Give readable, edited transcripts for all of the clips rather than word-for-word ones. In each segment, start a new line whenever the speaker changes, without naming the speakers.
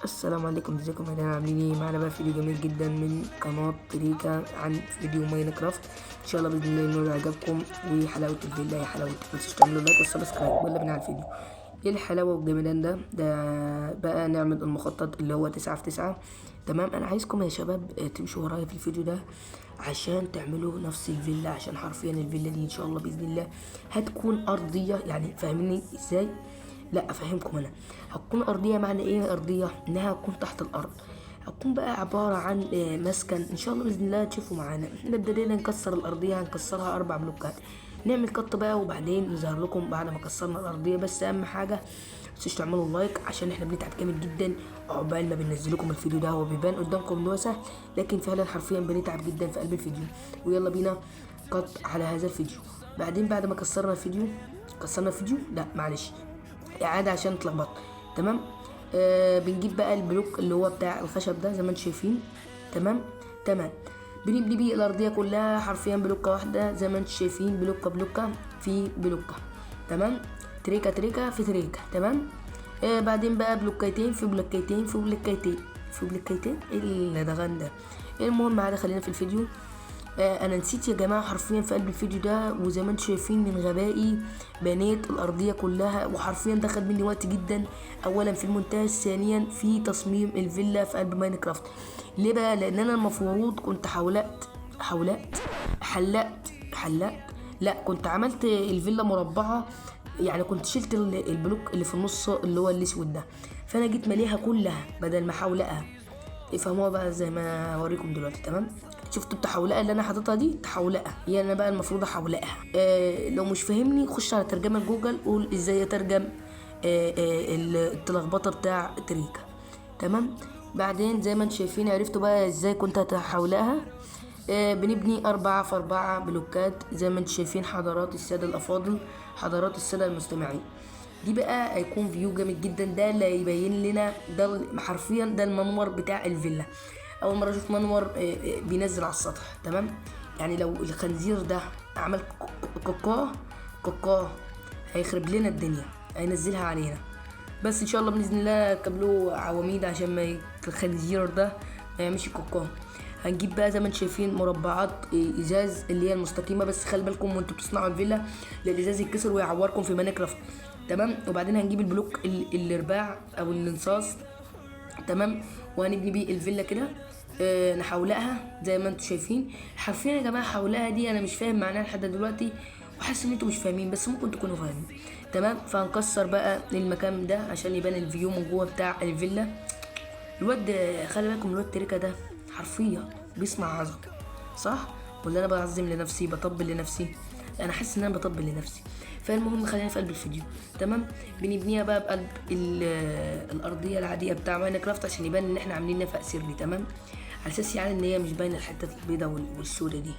السلام عليكم، ازيكم يا جماعه؟ عاملين ايه؟ معانا بقى فيديو جميل جدا من قناة تريكا عن فيديو ماينكرافت. ان شاء الله باذن الله انه يعجبكم، وحلاوة الفيلا هي حلاوة. متنسوش تعملوا like وال subscribe، ويلا بينا على الفيديو. ايه الحلاوة والجمدان ده؟ ده بقى نعمل المخطط اللي هو 9 في 9. تمام، انا عايزكم يا شباب تمشوا ورايا في الفيديو ده عشان تعملوا نفس الفيلا، عشان حرفيا الفيلا دي ان شاء الله باذن الله هتكون ارضية. يعني فاهميني ازاي؟ لا افهمكم انا. هتكون ارضية. معنى ايه ارضية؟ انها هتكون تحت الارض، هتكون بقى عبارة عن مسكن ان شاء الله باذن الله تشوفوا معانا. احنا ابتدينا نكسر الارضية، هنكسرها 4 بلوكات، نعمل cut بقى وبعدين نظهر لكم بعد ما كسرنا الارضية. بس اهم حاجة متنسوش تعملوا like عشان احنا بنتعب جامد جدا عقبال ما بننزل لكم الفيديو ده. هو بيبان قدامكم ان هو سهل، لكن فعلا حرفيا بنتعب جدا في قلب الفيديو. ويلا بينا cut على هذا الفيديو. بعدين بعد ما كسرنا الفيديو، كسرنا الفيديو لا معلش اعاده عشان اتلخبطت. تمام، بنجيب بقى ال block اللي هو بتاع الخشب ده زي ما انتم شايفين. تمام تمام، بنبني بيه الارضية كلها حرفيا بلوكه واحدة زي ما انتم شايفين، بلوكه بلوكه في بلوكه. تمام، تريكه تريكه في تريكه. تمام، بعدين بقى بلوكيتين في بلوكيتين في بلوكيتين في بلوكيتين. ايه اللي ده ده؟ المهم عادي خلينا في الفيديو. انا نسيت يا جماعة حرفيا في قلب الفيديو ده، وزي ما انتم شايفين من غبائي بنيت الارضية كلها، وحرفيا ده خد مني وقت جدا، اولا في المونتاج، ثانيا في تصميم الفيلا في قلب ماينكرافت. ليه بقى؟ لان انا المفروض كنت حولقت حولقت حلقت حلقت لا كنت عملت الفيلا مربعه، يعني كنت شلت ال block اللي في النص اللي هو الاسود ده، فانا جيت مليها كلها بدل ما احولقها. افهموها بقى زي ما اوريكم دلوقتي. تمام، شفتوا التحولقه اللي انا حاططها دي؟ تحولقه هي انا بقى المفروض احولقها. لو مش فاهمني خش على ترجمه جوجل قول ازاي اترجم التلخبطه بتاع تريكا. تمام، بعدين زي ما انتم شايفين عرفتوا بقى ازاي كنت هتحولقها. بنبني 4 في 4 بلوكات زي ما انتم شايفين حضرات السادة الافاضل، حضرات السادة المستمعين. دي بقى هيكون view جامد جدا، ده اللي هيبين لنا ده حرفيا ده المنور بتاع الفيلا. اول مرة اشوف منور بينزل على السطح. تمام، يعني لو الخنزير ده عمل كوكا كوكا هيخرب لنا الدنيا، هينزلها علينا. بس ان شاء الله باذن الله ركب عواميد عشان ما الخنزير ده ما يعملش كوكا. هنجيب بقى زي ما انتم شايفين مربعات ازاز اللي هي المستقيمة، بس خلي بالكم وانتوا بتصنعوا الفيلا الازاز يتكسر ويعوركم في ماينكرافت. تمام، وبعدين هنجيب ال block الارباع او الانصاص. تمام، وهنبني بيه الفيلا كده. نحولقها زي ما انتم شايفين. حرفيا يا جماعة حولقها دي انا مش فاهم معناها لحد دلوقتي، وحاسس ان انتم مش فاهمين، بس ممكن تكونوا فاهمين. تمام، فهنكسر بقى المكان ده عشان يبان ال view من جوه بتاع الفيلا. الواد خلي بالكم الواد تريكا ده حرفيا بيصنع عظمه، صح ولا انا بعظم لنفسي بطبل لنفسي؟ انا حاسس ان انا بطبل لنفسي. فالمهم خلينا في قلب الفيديو. تمام، بنبنيها بقى بقلب الارضية العادية بتاع ماينكرافت عشان يبان ان احنا عاملين نفق سري. تمام، على اساس يعني ان هي مش باينة الحتة البيضاء والسوداء دي.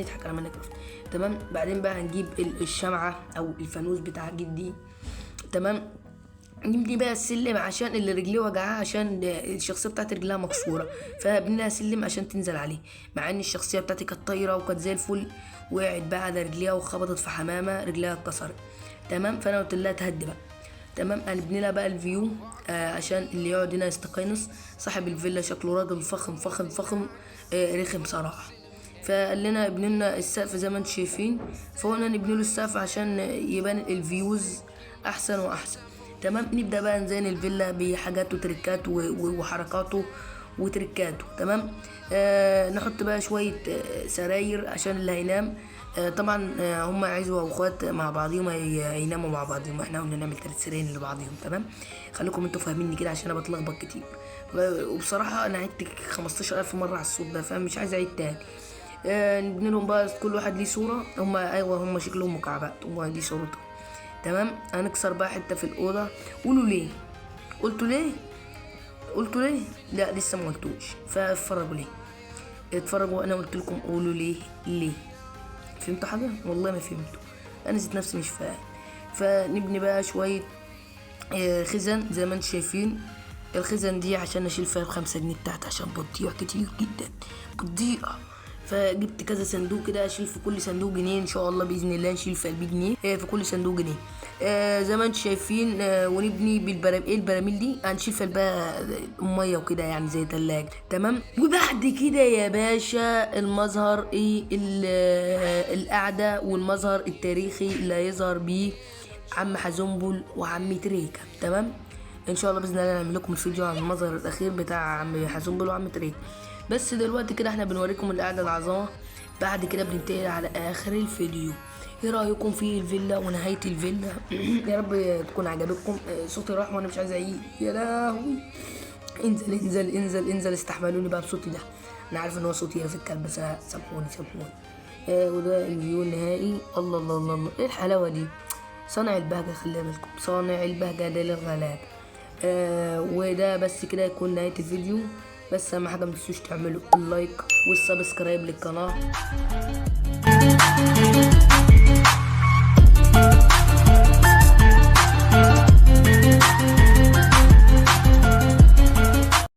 نضحك على ماينكرافت. تمام، بعدين بقى هنجيب الشمعة او الفانوس بتاع جدي. تمام، نبني بقى السلم عشان اللي رجليه وجعاه، عشان الشخصية بتاعتي رجلها مكسورة، فبني لها سلم عشان تنزل عليه. مع ان الشخصية بتاعتي كانت طايره وكانت زي الفل، وقعت بقى على رجليها وخبطت في حمامه رجليها اتكسرت. تمام، فانا قلت لها تهدي بقى. تمام، هنبني لها بقى ال view عشان اللي يقعد هنا يستقينص. صاحب الفيلا شكله راجل فخم فخم فخم، رخم صراحة. فقال لنا ابني لنا السقف زي ما انتم شايفين، فقلنا نبني له السقف عشان يبان ال views احسن واحسن. تمام، نبدا بقى نزين الفيلا بحاجاته وتريكات وحركاته وتريكاته. تمام، نحط بقى شوية سراير عشان اللي هينام. طبعا هم عزوه واخوات مع بعضيهم هيناموا مع بعضيهم، احنا قلنا نعمل 3 سراير لبعضيهم. تمام، خليكم انتوا فاهميني كده عشان انا بتلخبط كتير، وبصراحة انا عدت 15000 مرة على الصوت ده، فمش عايز اعيد تاني. نبني لهم بقى كل واحد ليه صوره، هم ايوه هم شكلهم مكعبات، هم دي صورتهم. تمام، هنكسر بقى حتة في الاوضة. قولوا ليه؟ قلتوا ليه؟ قلتوا ليه؟ لا لسه ما قلتوش، فاتفرجوا ليه، اتفرجوا. انا قلت لكم قولوا ليه. ليه؟ فهمتوا حاجة؟ والله ما فهمتوا، انا ذات نفسي مش فاهم. فنبني بقى شوية خزن زي ما انتم شايفين. الخزن دي عشان اشيل فيها ال5 جنيه بتاعتي، عشان بتضيع كتير جدا، بتضيع. فجبت كذا صندوق كده، اشيل في كل صندوق جنيه ان شاء الله باذن الله، نشيل في قلبي جنيه في كل صندوق جنيه. زي ما انتم شايفين. ونبني بالبراميل. ايه البراميل دي؟ هنشيل في قلبها مية وكده يعني زي تلاجة. تمام. وبعد كده يا باشا المظهر ايه، القعدة والمظهر التاريخي اللي هيظهر بيه عم حزنبل وعم تريكه. تمام. ان شاء الله باذن الله نعمل لكم الفيديو عن المظهر الاخير بتاع عم حزنبل وعم تريكه. بس دلوقتي كده احنا بنوريكم القعدة العظمة. بعد كده بننتقل على اخر الفيديو. ايه رايكم في الفيلا ونهاية الفيلا؟ يا رب تكون عجبتكم. صوتي راح وانا مش عايز اعيد، يا لهوي. انزل انزل انزل انزل، استحملوني بقى بصوتي ده، انا عارف ان هو صوتي في الكلب، بس سامحوني سامحوني. وده ال view النهائي. الله الله الله الله، ايه الحلاوة دي؟ صانع البهجة، خلي بالكم، صانع البهجة ده للغلاب. وده بس كده يكون نهاية الفيديو. بس اهم حاجة متنسوش تعملوا ال like وال subscribe للقناة.